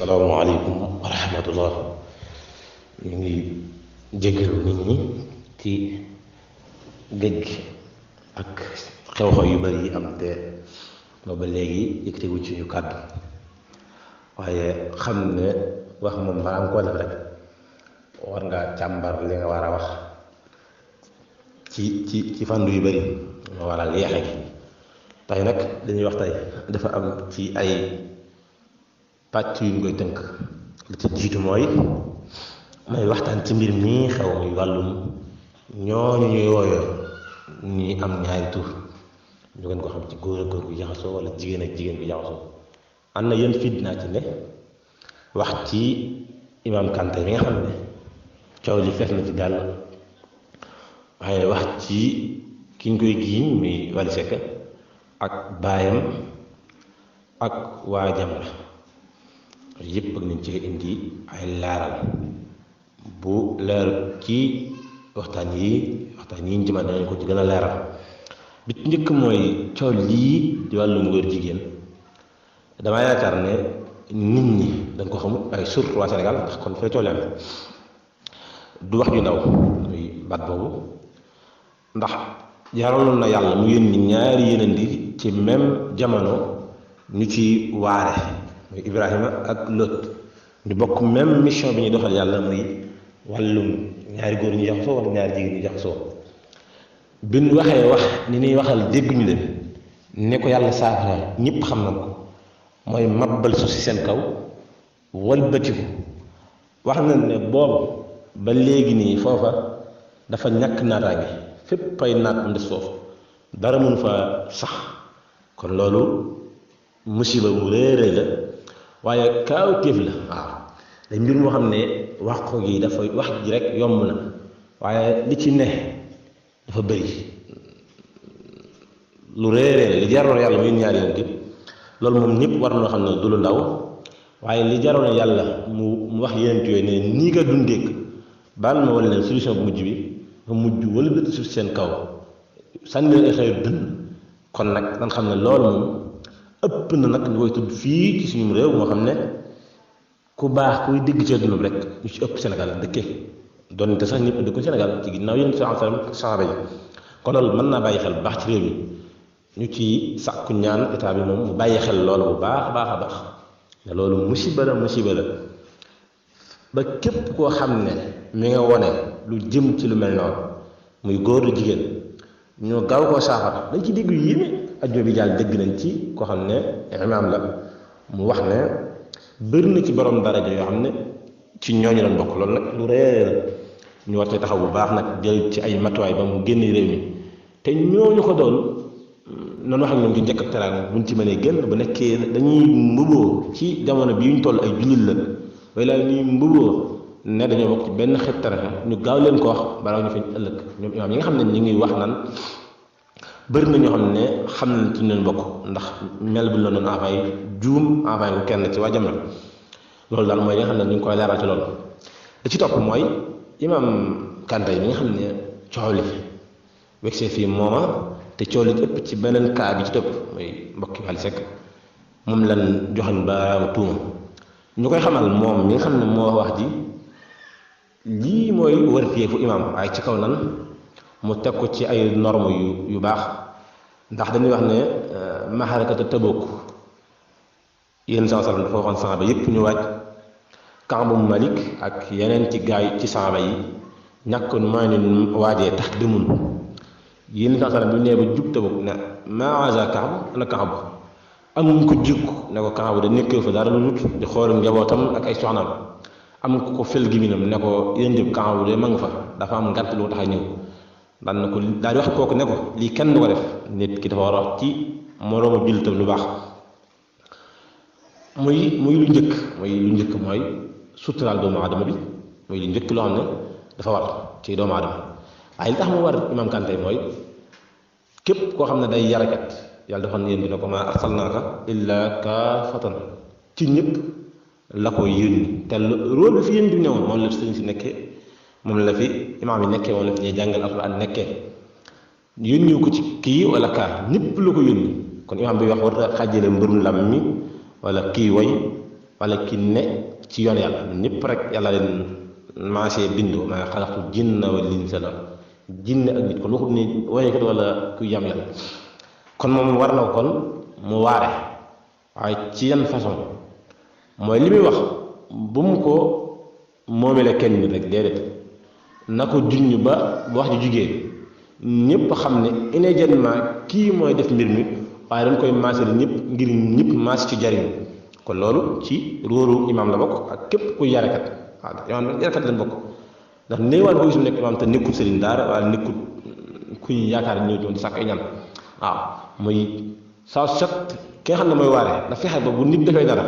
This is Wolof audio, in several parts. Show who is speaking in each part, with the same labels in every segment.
Speaker 1: asalaamaaleykum wa rahmatullah. ñu ngi jégalu nit ñi ci géej gi ak xew-xew yu bari yi am te booba léegi yëkkatiwu ci ñu kàddu waaye xam ne wax moom balaa nga koo def rek war nga càmbar li nga war a wax ci fànn yu bari moo waral yeexe gi tey nag dañuy wax tey dafa am ci ay pàcc yu ñu koy tënk li ci jiitu mooy may waxtaan ci mbir mii xew muy wàllum ñooñu ñuy wooyoo ñi am ñaari tur ñu gën ko xam ci góor ak góor bu jaxasoo wala jigéen ak jigéen bu jaxasoo am na yéen fit naa ci ne wax ci imam Kanté bi nga xam ne coow li fees na ci dàll waaye wax ci ki ñu koy giiñ muy Wally Seck ak baayam ak waa Jamra yëpp ak nañ ci indi ay laaral bu leer ci waxtaan yi ñu jëmaat danañ ko ci gën a leeral bi njëkk mooy coow lii di wàllum góor jigéen damaa yaakaar ne nit ñi dañ ko xamul ay surtout waa Sénégal ndax kon fee coow leen du wax ju ndaw muy baat boobu ndax jaraloon na yàlla mu yónni ñaari yénandi ci même jamono ñu ci waare muy Ibrahima ak Lot ñu bokk même mission bi ñuy doxal yàlla muy wàllum ñaari góor ñu jaxasoo wala ñaari jigéen ñu jaxasoo bi ñu waxee wax ni ñuy waxal dégguñu leen ne ko yàlla saafara ñëpp xam na ko mooy mabbal suuf si seen kaw walbatiku wax na ne boobu ba léegi nii foofa dafa ñàkk naataange fépp ay naat mu des foofu dara mënu fa sax kon loolu musiba mu réeree la waaye kaawteef la waaw day mbir moo xam ne wax ko gi dafa wax ji rek yomb na waaye li ci ne dafa bëri lu réeree li jaroon yàlla muy ñaari yoon gi loolu moom ñëpp war na xam ne du lu ndaw waaye li jaroon yàlla mu wax yéent yooyu ne nii nga dundeek baal ma wala leen solution bu mujj bi nga mujj wala bëtt suuf seen kaw sànni leen ay xeer dënn kon nag nan xam ne loolu moom ëpp na nag ñu koy tudd fii ci suñu réew moo xam ne ku baax kuy dégg ci àdduna bi rek ñu ci ëpp Sénégal dëkkee doonte sax ñëpp dëkkuñ Sénégal ci ginnaaw yéen sallallahu alayhi wasallam saxaaba yi kon loolu mën naa bàyyi xel bu baax ci réew mi ñu ci sàkku ñaan état bi moom mu bàyyi xel loolu bu baax a baax ne loolu musiba la ba képp koo xam ne mi nga wone lu jëm ci lu mel noonu muy góor lu jigéen ñoo gaaw koo saafara dañ ci dégg yu yéeme ajjo bi jàll dégg nañ ci koo xam ne imaam la mu wax ne bëri na ci borom daraja yoo xam ne ci ñooñu lañ bokk loolu nag lu réer la ñu war cee taxaw bu baax nag jël ci ay matuwaay ba mu génn réew mi te ñooñu ko doon noonu wax ak ñoom ci njëkk ak teraanga buñ ci mënee génn bu nekkee dañuy mbuboo ci jamono bi ñu toll ay jullit la wala ñuy mbuboo ne dañoo bokk ci benn xeet teraanga ñu gaaw leen ko wax balaa ñu fi ëllëg ñoom imaam yi nga xam ne ñu ngi wax naan bëri na ñoo xam ne xam nañ ci leen bokk ndax mel bu ñu la doon envoyé juum envoyé ko kenn ci waa Jamra loolu daal mooy li nga xam ne ñu ngi koy leeral ci loolu li ci topp mooy imam Kanté mi nga xam ne coow li wegsee fii mooma te coow li ëpp ci beneen kaa bi ci topp mooy mbokki Wally Seck moom lan joxañ ba tuuma ñu koy xamal moom mi nga xam ne moo wax ji lii mooy wërteefu imam waaye ci kaw nan mu teg ko ci ay normes yu baax ndax dañuy wax ne maxarakata Tabuk yéen saa sallam dafa waxoon saxaaba yépp ñu waaj Kaabu Malik ak yeneen ci gaay ci saxaaba yi ñàkk maa ñu waajee tax demul yéen saa sallam bi nee ba jub Tabuk ne maaza Kaabu ana Kaabu amuñ ko jikku ne ko Kaabu da nekkee fa dara lu nut di xool njabootam ak ay soxnaam am ko fel gi minam ne ko yéen jëb Kaabu de ma nga fa dafa am ngànt lu tax a ñëw daan na ko daal di wax kooku ne ko lii kenn du ko def nit ki dafa war a wax ci moroomu jullitam lu baax muy lu njëkk mooy suturaal doomu aadama bi muy lu njëkk loo xam ne dafa war ci doomu aadama waaye li tax mu war imam Kanté mooy képp koo xam ne day yarakat yàlla dafa ne yéen bi ne ko maa arsalnaaka illaa kaafatan ci ñëpp la ko yónni te rôle bi fi yéen bi newoon moom la sëriñ si nekkee moom la fi imaam yi nekkee moom la fi ñuy jàngal alxuraan nekkee yónni ko ci kii wala kaa ñëpp la ko yónni kon imaam bi wax war a xàjjale mbërum lam mi wala kii way wala ki ne ci yoon yàlla ñëpp rek yàlla leen maasee bindoo maa xalaqtu jinna wal insa la jinne ak nit kon waxut ni woykat wala kuy jàmm yàlla kon moom war na kon mu waare waaye ci yan façon mooy li muy wax bu mu ko moomele kenn nit rek déedéet na ko junñ ba wax ji jugee ñëpp xam ne immédiatement kii mooy def mbir mi waaye dañ koy maasale ñëpp ngir ñëpp maas ci jariñu kon loolu ci róoru imaam la bokk ak képp kuy yarekat waaw imaam yarekat lañ bokk ndax néewaan ko gis mu nekk imaam te nekkul sëriñ daara wala nekkul kuy yaakaar ñëw doon sàkk ay ñaan waaw muy saa sot ki nga xam ne mooy waare na fexe ba bu nit defee dara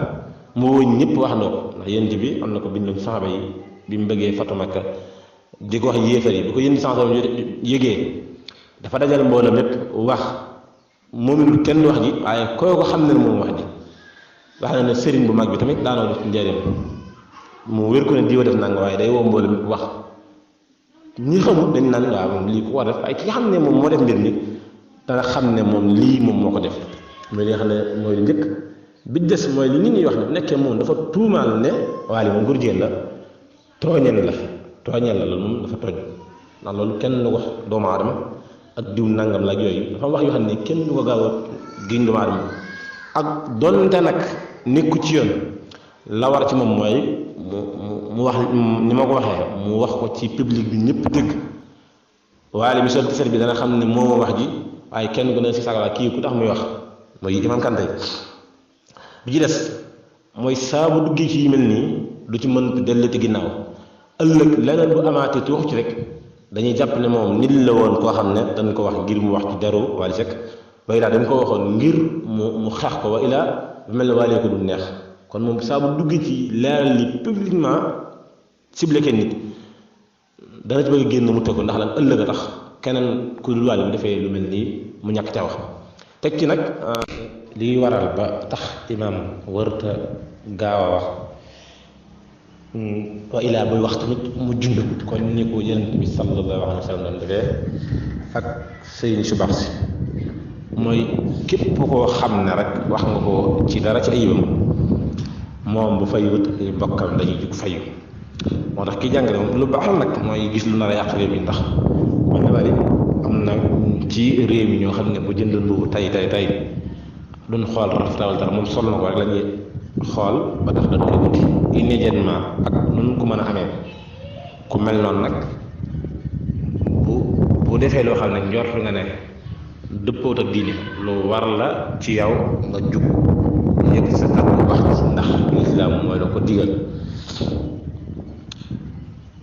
Speaker 1: mu wëñ ñëpp wax ndoo ko ndax yént bi am na ko bindoon saxaaba yi bi mu bëggee fatu Makka di ko wax yéefar yi bu ko yénn sansam yëgee dafa dajal mbooloo mépp wax moomul kenn wax ji waaye koy ko xam ne moom wax ji wax na ne sëriñ bu mag bi tamit daanoo def njëriñ mu wér ko ne diwa def nanga waaye day woo mbooloo mépp wax ñi xamul dañ naan waaw moom lii ku ko def ay ki nga xam ne moom moo def mbir mi dana xam ne moom lii moom moo ko def mooy li nga xam ne mooy lu njëkk bi des mooy li nit ñi wax ne bu nekkee moom dafa tuumaal ne waali moom góor jigéen la tooñeel la loolu moom dafa tooñ ndax loolu kenn du wax doomu aadama ak diw nangam la ak yooyu dafa wax yoo xam ne kenn du ko gaaw a giñ doomu aadama ak donte nag nekku ci yoon la war ci moom mooy mu wax ni ma ko waxee mu wax ko ci public bi ñëpp dëgg waali mi sol tiset bi dana xam ne moo wax ji waaye kenn ku ne si sagala kii ku tax muy wax mooy Imam Kanté bi ci des mooy saa bu duggee ci yu mel nii du ci mën dellati ginnaaw ëllëg leneen bu amaatee ci waxu ci rek dañuy jàpp ne moom nit la woon koo xam ne dañ ko wax ngir mu wax ci deru Wally Seck wa ilaa dañ ko waxoon ngir mu xeex ko wa ilaa bu mel ne Wally ko du neex kon moom saa bu duggee ci leeral li publiquement ciblé kenn nit dana ci bëgg génn mu teg ko ndax lan ëllëg a tax keneen ku dul Wally bu defee lu mel nii mu ñàkk ca wax teg ci nag li waral ba tax imaam warta gaaw a wax wa ilaa buy wax tamit mu junj kon ni ko Yonent bi sallallahu alayhi wa sallam doon defee ak sëriñ su baax si mooy képp koo xam ne rek wax nga ko ci dara ci ayibam moom bu fayut ay bokkam dañuy jug fayu moo tax ki jàngale moom lu baax nag mooy gis lu nar a yàq réew mi ndax man na bari am na ci réew mi ñoo xam ne bu jëndoon boobu tay duñ xool rafetawal dara moom sol na ko rek la ñuy xool ba tax dañ koy wuti immédiatement ak nun ko mën a amee ku mel noonu nag bu defee loo xam ne njort nga ne dëppoot ak diine lu war la ci yow nga jug yëg sa kàddu wax ndax lislaam mooy la ko digal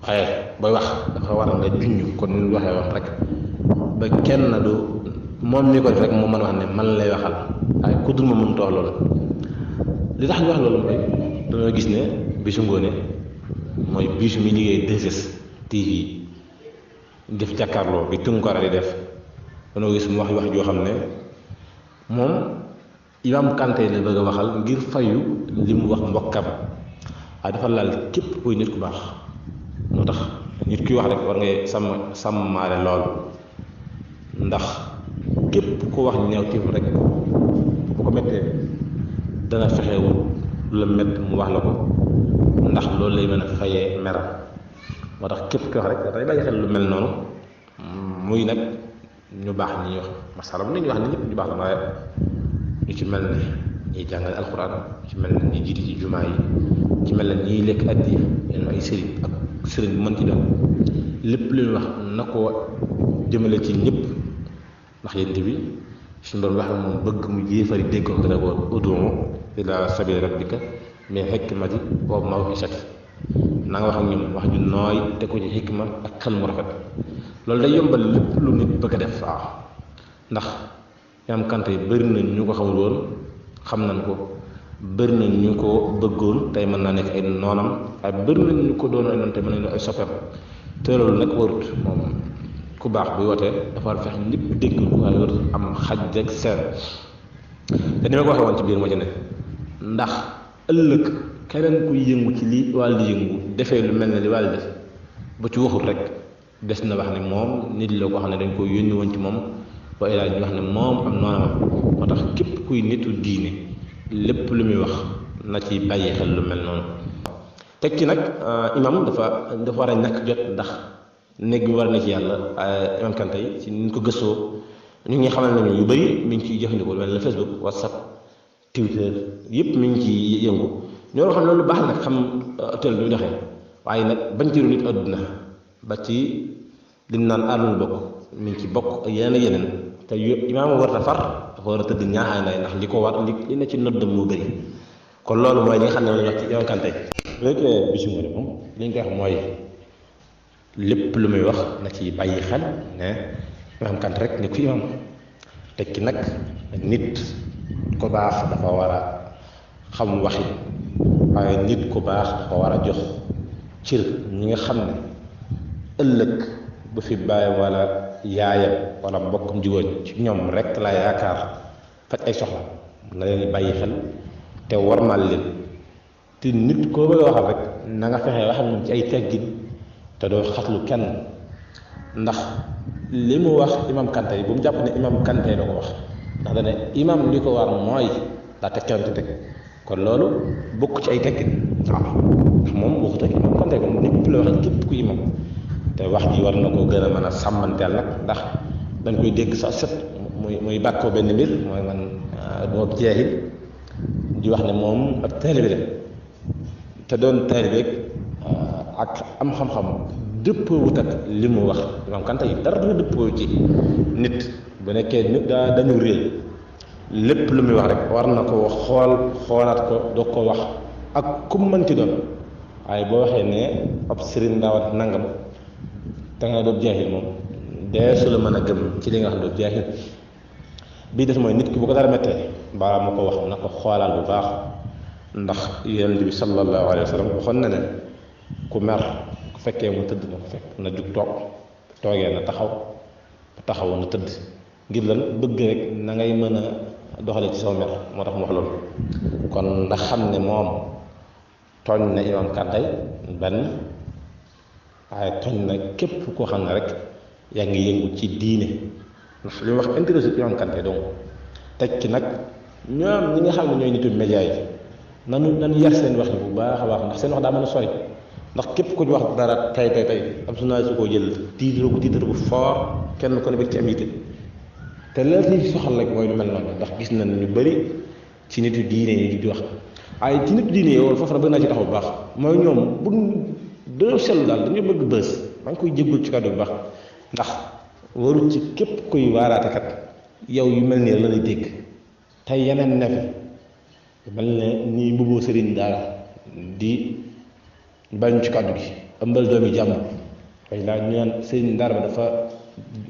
Speaker 1: waaye booy wax dafa war nga junj kon ni waxee wax rek ba kenn du moom mi ko def rek moo mën a wax ne man lay waxal waaye ku dul ma mënut a wax loolu li tax ñu wax loolu mooy dañoo gis ne bisu ngoone mooy bisu mi liggéey 2STV def jàkkaarloo bi Tunkara di def dañoo gis mu wax joo xam ne moom Imam Kanté la bëgg a waxal ngir fayu li mu wax mbokkam waaye dafa laal képp kuy nit ku baax moo tax nit kuy wax rek war ngay sàmmaale lool ndax képp ku wax ñaawteef rek bu ko méttee dana fexewul lu la mett mu wax la ko ndax loolu lay mën a fayee meram moo tax képp ku wax rek day bàyyi xel lu mel noonu muy nag ñu baax ñi wax masalam ni ñu wax ne ñëpp ñu baax la waaye ñu ci mel ne ñiy jàngale alxuraan ci mel ne ñi jiiti ci jumaa yi ci mel ne ñiy lekk addiya yéen ay sëriñ ak sëriñ bu mën ci doon lépp lu ñu wax na ko jëmale ci ñëpp ndax yént bi suñu doon wax ne moom bëgg mu yéefari dégg ko dana ko ud'u ila sabili rabbika bil hikmati wa maw'izati na nga wax ak ñoom wax ju nooy te ko ci xikma ak xel mu rafet loolu day yombal lépp lu nit bëgg a def waaw ndax Imam Kanté bëri na ñu ko xamul woon xam nañ ko bëri na ñu ko bëggoon tey mën naa nekk ay noonam waaye bëri na ñu ko doon ay noon te mën nañu ay soppeem te loolu nag warut moom ku baax buy wootee dafa war a fex lépp dégg waaye warut am xaj ak seen te ni ma ko waxee woon ci biir moo ci ne ndax ëllëg keneen kuy yëngu ci li wàllu yëngu defee lu mel ne li wàllu def ba ci waxul rek des na wax ne moom nit la ko xam ne dañ ko yónni woon ci moom waaye daal ñu wax ne moom am noonam moo tax képp kuy nitu diine lépp lu muy wax na ci bàyyi xel lu mel noonu. teg ci nag imam dafa war a ñàkk jot ndax néeg bi war na ci yàlla. imam Kanté yi ci ni ko gëstoo ñu ngi xamal nañu yu bëri mi ngi ciy jëfandikoo lu mel ne Facebook WhatsApp Twitter yëpp mi ngi ciy yëngu ñoo xam loolu baax nag xam tël bi doxee waaye nag bañ ci nit àdduna ba ci liñ naan àllul bokk mi ngi ci bokk ak yeneen ak yeneen te imaam war a far dafa war a tëdd ñaaxaay nday ndax li ko war li ne ci noddam moo bëri kon loolu mooy li nga xam ne la ñuy wax ci imam Kanté léegi Bichri Ngoné moom li ñu koy wax mooy lépp lu muy wax na ci bàyyi xel ne imam Kanté rek ne ku imam tekki nag nit ku baax dafa war a xam waxi waaye nit ku baax dafa war a jox cër ñi nga xam ne ëllëg bu fi bàyyi wala yaayam wala mbokkum jigéen ci ñoom rek la yaakaar faj ay soxla na leen bàyyi xel te warmal leen te nit koo bëgg a waxal rek na nga fexe waxal moom ci ay teggin te doo xaslu kenn ndax li mu wax imam Kanté yi bu mu jàpp ne imam Kanté da ko wax ndax dane imam li ko war mooy daa teg kenn teg kon loolu bokk ci ay teggin waaw ndax moom waxut ak imam Kanté kon ñëpp la waxal képp ku imam te wax ji war na koo gën a mën a sàmmanteel nag ndax dañ koy dégg sa set muy bàkkoo benn mbir mooy man duma jeexit di wax ne moom ab taalibe la te doon taalibe ak am xam-xam dëppoowut ak li mu wax imam Kanté yi dara du dëppoo ci nit bu nekkee nit dañu réel lépp lu muy wax rek war na ko xoolaat ko doo ko wax ak kum mënti doon waaye boo waxee ne ab sëriñ ndaawat nangam te nga doon jaahil moom dee su la mën a gëm ci li nga xam ne jaahil bii des mooy nit ki bu ko dara mettee balaa ma ko wax na ko xoolaal bu baax ndax yonent bi sallallahu alayhi wa sallam waxoon na ne ku mer ku fekkee mu tëdd na ko fekk na jug toogee na taxaw na tëdd ngir lan bëgg rek na ngay mën a doxale ci sama mer moo tax mu wax loolu kon ndax xam ne moom tooñ na imam Kanté benn waaye tooñ na képp koo xam ne rek yaa ngi yëngu ci diine ndax li mu wax intéressé imam Kanté donc teg ci nag ñoom ñi nga xam ne ñooy nitu média yi nanu yar seen wax yi bu baax a baax ndax seen wax daa mën a sori ndax képp ku ñu wax dara tey am journaliste su koo jël titre bu fort kenn ko ne bëgg ci am yitte te la li soxal rek mooy lu mel noonu ndax gis nañ ñu bëri ci nitu diine yi di wax waaye ci nitu diine yi woon foofu nag bëgg naa ci taxaw bu baax mooy ñoom bu dañoo seetlu daal dañoo bëgg bës maa ngi koy jéggul ci kàddu bu baax ndax warul ci képp kuy waaraatekat yow yu mel nii la lay dégg tey yeneen nefi mel ne nii mbubboo sëriñ daal di bañ ci kàddu gi ëmbal doomi jàmm way laa ñu naan sëriñ daara ba dafa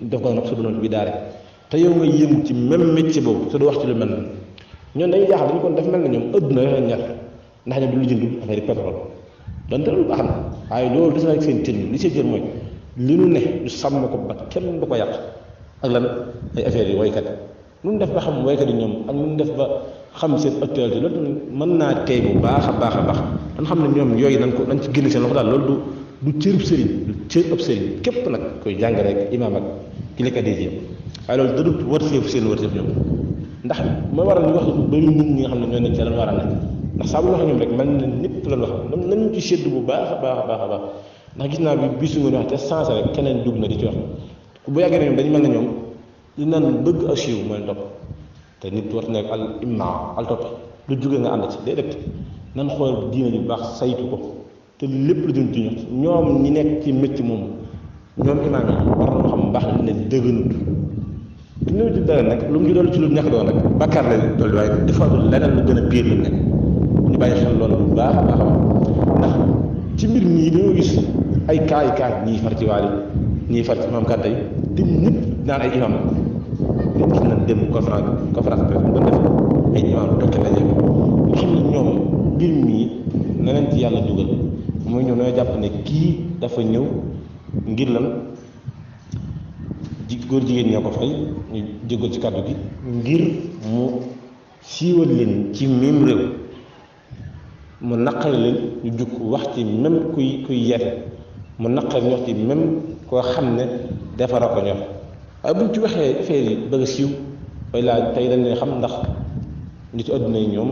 Speaker 1: def ko nag su doon bi daare te yow nga yëngu ci même métier boobu su du wax ci lu mel na ñoom dañuy jaaxal dañu kon def mel na ñoom ëdduna yoo ñaar ndax ñoom du lu jëndu affaire yi pétrole donte lu baax na waaye loolu des na rek seen cër li seen cër mooy li nu ne ñu sàmm ko ba kenn du ko yàq ak lan ay affaires yi waykat nu mu def ba xam waykat yi ñoom ak nu mu def ba xam seen actualité loolu mën naa tey bu baax a baax dañ xam ne ñoom yooyu nañ ci génn seen loxo daal loolu du cërub sëriñ du cër ab sëriñ képp nag koy jàng rek imaam ak kilikat yi yëpp waaye loolu dadut wërteefu seen wërteef ñoom ndax mooy waral ñu wax lu bëri nit ñi nga xam ne ñoo nekk ci lan war a nekk ndax saa bu ñu wax ñoom rek mel na ñëpp lan wax nañu ci sédd bu baax a baax ndax gis naa bi Bichri Ngoné wax te sensé rek keneen dugg na di ci wax bu yàggee ne ñoom dañu mel ne ñoom li naan bëgg ak siiw mooy topp te nit war nekk al imma al topp lu jóge nga ànd ci déedéet nan xool diine bu baax saytu ko te lépp lu dul diine ñoom ñi nekk ci métti moom ñoom imaam yi war na xam baax na ne dëgganut te ñëw di dara nag lu mu ci doon ci lu ñàkk doon rek bàkkaar la dool waaye defaatul leneen lu gën a biir lu nekk ñu bàyyi xel loolu bu baax a baax ndax ci mbir mii dañoo gis ay kaay ñii far ci waali ñii far ci imam Kanté te ñëpp naan ay imam te gis nañ dem conférence presse bu def ay imam tokki ndaje nga xam ne ñoom mbir mii na leen ci yàlla dugal mooy ñoom ñoo jàpp ne kii dafa ñëw ngir lan góor jigéen ñoo ko fay ñu jégal ci kàddu gi ngir mu siiwal leen ci même réew mu naqari leen ñu jukk wax ci même kuy yeete mu naqari ñu wax ci même koo xam ne defara ko ñor waaye buñ ci waxee affaire yi bëgg a siiw way laa tey dañ leen xam ndax nit ci àdduna yi ñoom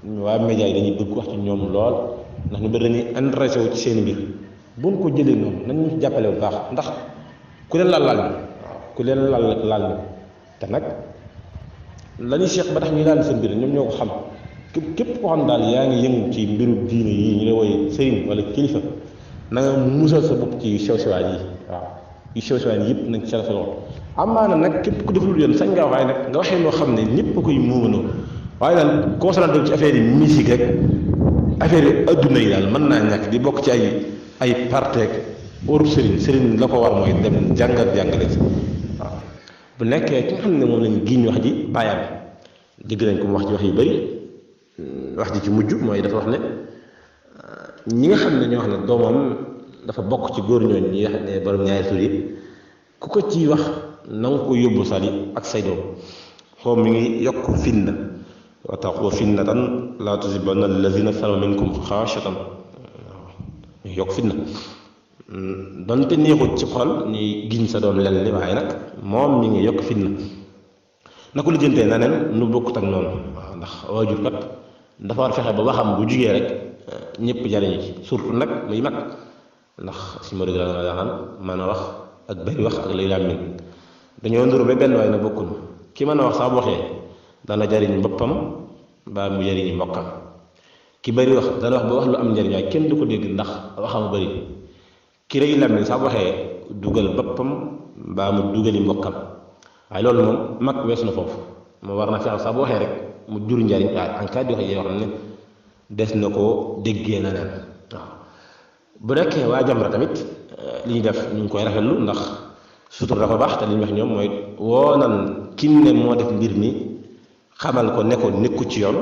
Speaker 1: waa média yi dañuy bëgg wax ci ñoom lool ndax ñu bëri dañuy intéressé wu ci seen mbir buñ ko jëlee noonu nañ ñu jàppale bu baax ndax ku leen laal ñu ku leen laal ñu te nag la ñuy seex ba tax ñu laal seen mbir ñoom ñoo ko xam képp koo xam daal yaa ngi yëngu ci mbiru diine yi ñu ne woy sëriñ wala kilifa na nga musal sa bopp ci sew sewaan yi waaw yu sew sewaan yi yëpp nañ ci sa loxo amaana nag képp ku deful yoon sañ nga waxee nag nga waxee loo xam ne ñëpp a koy muumanoo waaye daal concentré ci affaire yi musique rek affaire yi adduna yi daal mën naa ñàkk di bokk ci ay parteek warub sëriñ la ko war mooy dem jàngat jàngale ci waaw bu nekkee ki nga xam ne moom lañ giñ wax ji bàyyam dégg nañ ko mu wax ci wax yu bëri wax ji ci mujj mooy dafa wax ne ñi nga xam ne ñoo wax ne doomam dafa bokk ci góor ñooñ ñi nga xam ne borom ñaari tur yi ku ko ciy wax na nga ko yóbbu sali ak say doom xaw mi ngi yokk fitna wa taqu fitnatan laa tusibanna allazina salamu minkum xaashatan waaw yokk fitna donte neexut ci xol ñuy giñ sa doom lenn li waaye nag moom mi ngi yokk fitna na ko lijjantee na neen nu bokkut ak noonu waaw ndax waajur kat dafa war fexe ba waxam bu jugee rek ñëpp jariñu ci surtout nag muy mag ndax si ma dëgg la daan mën a wax ak bari wax ak lay làmmiñ dañoo nduru ba benn waaye na bokkul ki mën a wax saa bu waxee dana jariñ boppam mbaa mu jariñi mbokkam ki bari wax dana wax ba wax lu am njariñ waaye kenn du ko dégg ndax waxam bari ki rëy làmmiñ saa bu waxee dugal boppam mbaa mu dugali mbokkam waaye loolu moom mag weesu na foofu moo war na fexe saa bu waxee rek mu jur njariñ waaye en cas di wax yoo xam ne des na koo déggee na neen waaw bu nekkee waa Jamra tamit li ñu def ñu ngi koy rafetlu ndax sutur dafa baax te li ñu wax ñoom mooy woo nan kim ne moo def mbir mi xamal ko ne ko nekku ci yoon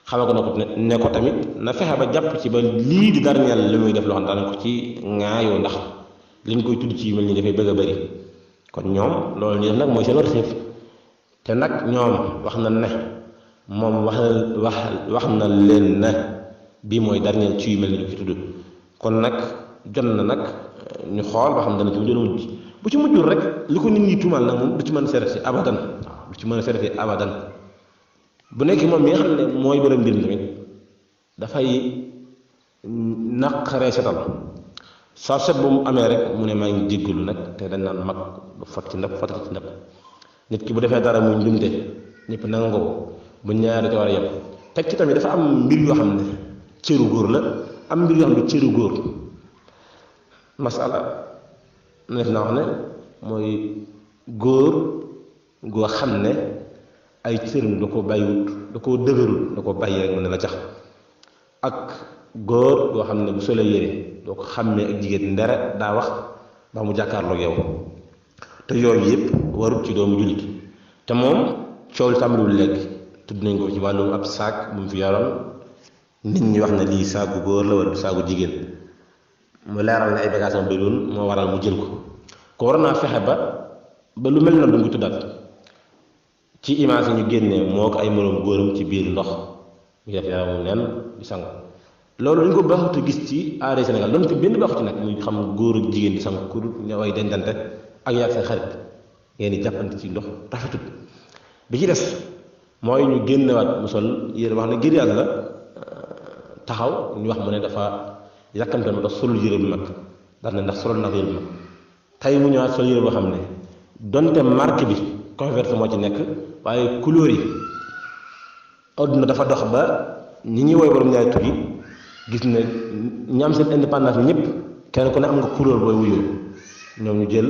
Speaker 1: xamal ko ne ko tamit na fexe ba jàpp ci ba lii di dara ñal li muy def loo xam daana ko ci ŋaayoo ndax liñ koy tudd ci yu mel ni dafay bëgg a bëri kon ñoom loolu ñu def nag mooy seen war xiif te nag ñoom wax na ne moom wax na leen ne bii mooy dernier ci yu mel ni du fi tudd kon nag jot na nag ñu xool ba xam dana ci mujj bu ci mujjul rek li ko nit ñi tuumal nag moom du ci mën a sereti abadan waaw du ci mën a sereti abadan bu nekk moom mi nga xam ne mooy borom mbir mi tamit dafay naqaree setal saa set bu mu amee rek mu ne maa ngi jéggalu nag te dañ naan mag du fot ci ndab fotal ci ndab nit ki bu defee dara muy njumte ñëpp nanga ko bu ñaari te war a yem teg ci tamit dafa am mbir yoo xam ne cëru góor la am mbir yoo xam ne cëru góor masala neef naa wax ne mooy góor goo xam ne ay cëram da ko bàyyiwut da koo dëgërul da ko bàyyi rek mu ne la cax ak góor goo xam ne bu solee yére doo ko xàmmee ak jigéen ndere daa wax ba mu jàkkaarloog yow te yooyu yëpp warut ci doomu jullit te moom coow li tàmbaliwul léegi tudd nañ ko ci wàllum ab saak bu mu fi yoroon nit ñi wax na lii saagu góor la wala du saagu jigéen mu leeral ne ay bagages am bëriwoon moo waral mu jël ko war naa fexe ba lu mel noonu du ngi tuddaat ci image yi ñu génnee moo ko ay moroom góoram ci biir ndox mu def yaramu neen di sang loolu dañ ko baaxut a gis ci aada Sénégal doon te benn baaxut ci nag muy xam góor ak jigéen di sang ku ña way dencante ak yaag seen xarit ngeen di jàppante ci ndox rafetut bi ci des mooy ñu génnewaat mu sol yére wax ne ngir yàlla taxaw ñu wax mu ne dafa yàkkamte ma tax solul yére bu mag daal ne ndax solol na ko yére bu mag tey mu ñëwaat sol yére boo xam ne donte marque bi converse moo ci nekk waaye couleur yi adduna dafa dox ba ñi ñuy woy borom ñaari tur yi gis ne ñi am seen indépendance bi ñëpp kenn ku ne am nga couleur booy wuyoo ñoom ñu jël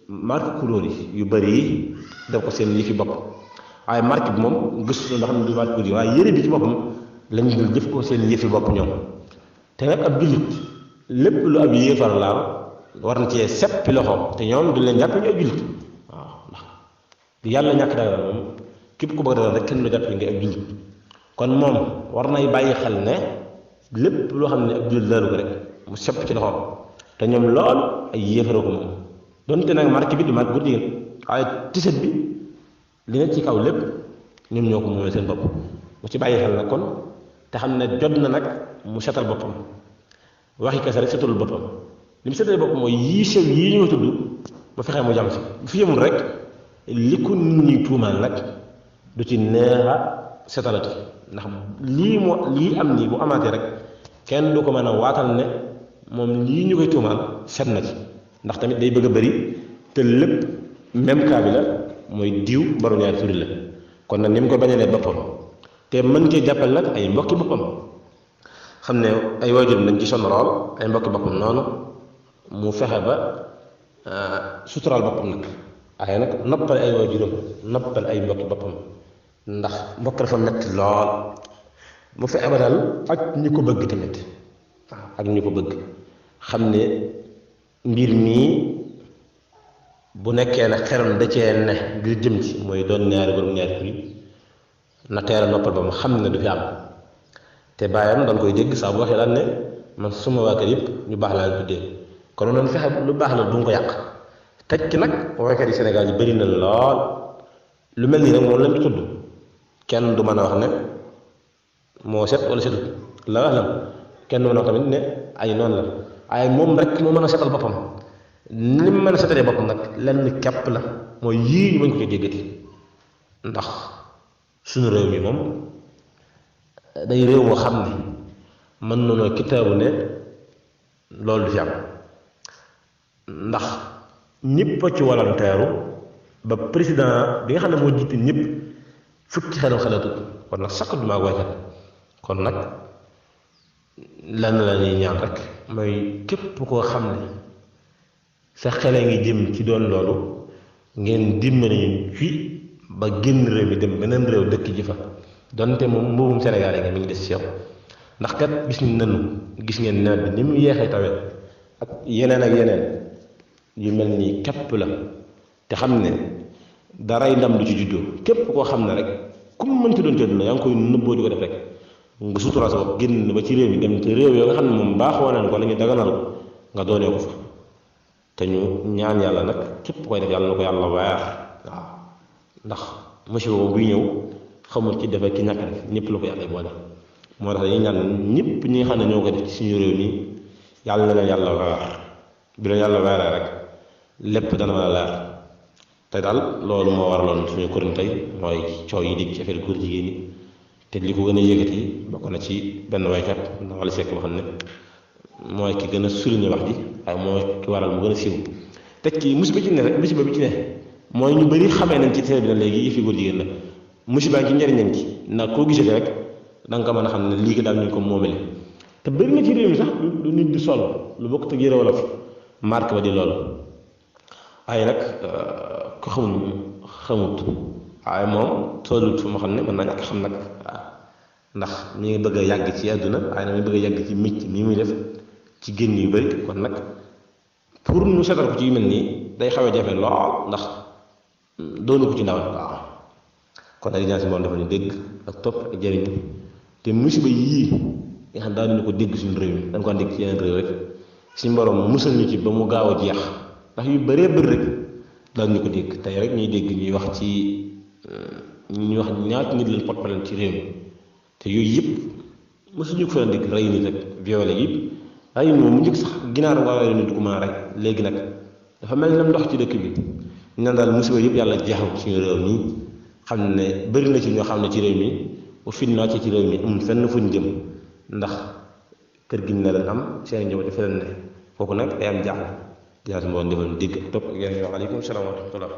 Speaker 1: marque couleur yi yu bëri yi def ko seen yëfi bopp waaye marque bi moom gëstu ndax xam ne du marque couleur yi waaye yére bi ci boppam lañ jël jëf ko seen yëfi bopp ñoom te nag ab jullit lépp lu ab yéefar laal war na cee seppi loxo te ñoom du leen jàpp ñu ab jullit waaw ndax yàlla ñàkk dagal moom képp ku bëgg dagal rek kenn du jàpp nga ab jullit kon moom war nay bàyyi xel ne lépp loo xam ne ab jullit laalu ko rek mu sepp ci loxoom te ñoom lool ay yéefara ko moom donte nag marque bi du marque bu jigéen waaye tiset bi li ne ci kaw lépp ñoom ñoo ko moomee seen bopp mu ci bàyyi xel na kon te xam ne jot na nag mu setal boppam waxi kese rek setalul boppam li mu setalee boppam mooy yii sew yii ñu tudd mu fexee mu jam si bu fi yemul rek li ko nit ñi tuumaal nag du ci neexa setalati ndax lii am nii bu amaatee rek kenn du ko mën a waatal ne moom lii ñu koy tuumaal set na ci ndax tamit day bëgg a bëri te lépp même cas bi la mooy diw borom ñaari turi la kon nag ni mu ko bañalee boppam te mën cee jàppal nag ay mbokki boppam xam ne ay waajuram dañ ci sonn lool ay mbokki boppam noonu mu fexe ba suturaal boppam nag waaye nag noppal ay waajuram noppal ay mbokki boppam ndax mbokk dafa metti lool mu fexe ba daal ak ñi ko bëgg tamit waaw ak ñi ko bëgg xam ne mbir mii bu nekkee ne xelam da cee ne ngir jëm ci mooy doon ñaari borom ñaari tur na teel a noppal ba mu xam ne du fi am te bàyyam dañ koy dégg saa bu waxee daan ne man suma waa kër yëpp ñu baax laa tuddee kon noonu fexe lu baax la du nga ko yàq teg ci nag woykat yi Sénégal yi bëri na lool lu mel nii rek moom lañ tudd kenn du mën a wax ne moo set wala setut la wax la kenn du mën a wax tamit ne ay noonu la waaye moom rek moo mën a setal boppam ni mu mën a setalee boppam nag lenn képp la mooy yii ñu bañ ko ci déggati ndax suñu réew mi moom day réew moo xam ne mën nañoo kitaabu ne loolu du fi am ndax ñëpp a ci volontaire ba président bi nga xam ne moo jiite ñëpp fukki xelam xalaatut kon nag sakk du maa woykat kon nag lenn la ñuy ñaan rek mooy képp koo xam ne sa xele ngi jëm ci doon loolu ngeen dimbali ñu ci ba génn réew mi dem beneen réew dëkk ji fa donte moom mbuubum Sénégal yi nga mi ngi des ci yow ndax kat gis ngeen nawet bi ni mu yeexee tawet ak yeneen yu mel nii képp la te xam ne daray ndam du ci juddoo képp koo xam ne rek ku mu mënti doon ci àdduna yaa ngi koy nëbboo di ko def rek nga sutura sa bopp génn ba ci réew mi dem te réew yoo nga xam ne moom baaxoo nañ ko la ñu daganal nga doonee ko fa te ñu ñaan yàlla nag képp koy def yàlla na ko yàlla weer waaw ndax monsieur boobu buy ñëw xamul ci defee ki ñàkk def ñëpp la ko yàlla boole moo tax dañuy ñaan ñëpp ñi nga xam ne ñoo ko def ci suñu réew mi yàlla na leen yàlla weer bi leen yàlla weeree rek lépp dana mën a leer te daal loolu moo waraloon suñu kuréel tey mooy coow yi dig ci affaire góor jigéen ñi te li ko gën a yëkkati bokk na ci benn waykat ndax wala sekk boo xam ne mooy ki gën a souligné wax ji waaye mooy ki waral mu gën a siiw teg ci musiba ci ne rek musiba bi ci ne mooy ñu bëri xamee nañ ci télé bi na léegi yëfi góor jigéen la musiba ci njëriñam ci ndax koo gisee rek da nga ko mën a xam ne lii ko daal ñu ko moomale te bëri na ci réew mi sax lu nit di sol lu bokk te yëre wolof marque ba di loolu waaye nag ko xamut waaye moom tollut fu ma xam ne mën naa ñàkk xam nag waaw ndax mi ngi bëgg a yàgg ci àdduna waaye nag mi ngi bëgg a yàgg ci micc mi muy def ci génn yu bëri kon nag pour ñu seetal ko ci yu mel nii day xaw a jafe lool ndax doonu ko ci ndaw waaw kon nag ñaan si moom dafa ñu dégg ak topp ak jëriñ te musiba yii nga xam daanuñu ko dégg suñu réew mi dañ ko dégg ci yeneen réew rek suñu borom musal ñu ci ba mu gaaw a jeex ndax yu bëree bëri rek daanuñu ko dégg tey rek ñuy dégg ñuy wax ci ñuy wax ñaata nit leen porte plainte ci réew mi te yooyu yëpp mosuñu ko fa dégg rey nit rek violé yëpp ay moom mu njëkk sax ginaar wala nit du ko mën a rey léegi nag dafa mel ne ndox ci dëkk bi ñu naan daal musiba yëpp yàlla jeexal suñu réew mi xam ne bëri na ci ñoo xam ne ci réew mi bu fitna ci réew mi amul fenn fuñ jëm ndax kër gi ne leen am seen njaboot dafa leen ne kooku nag day am jaaxle dinaa si mboon defal dégg ak topp ak yeneen yoo aleykum salaam wa rahmatullah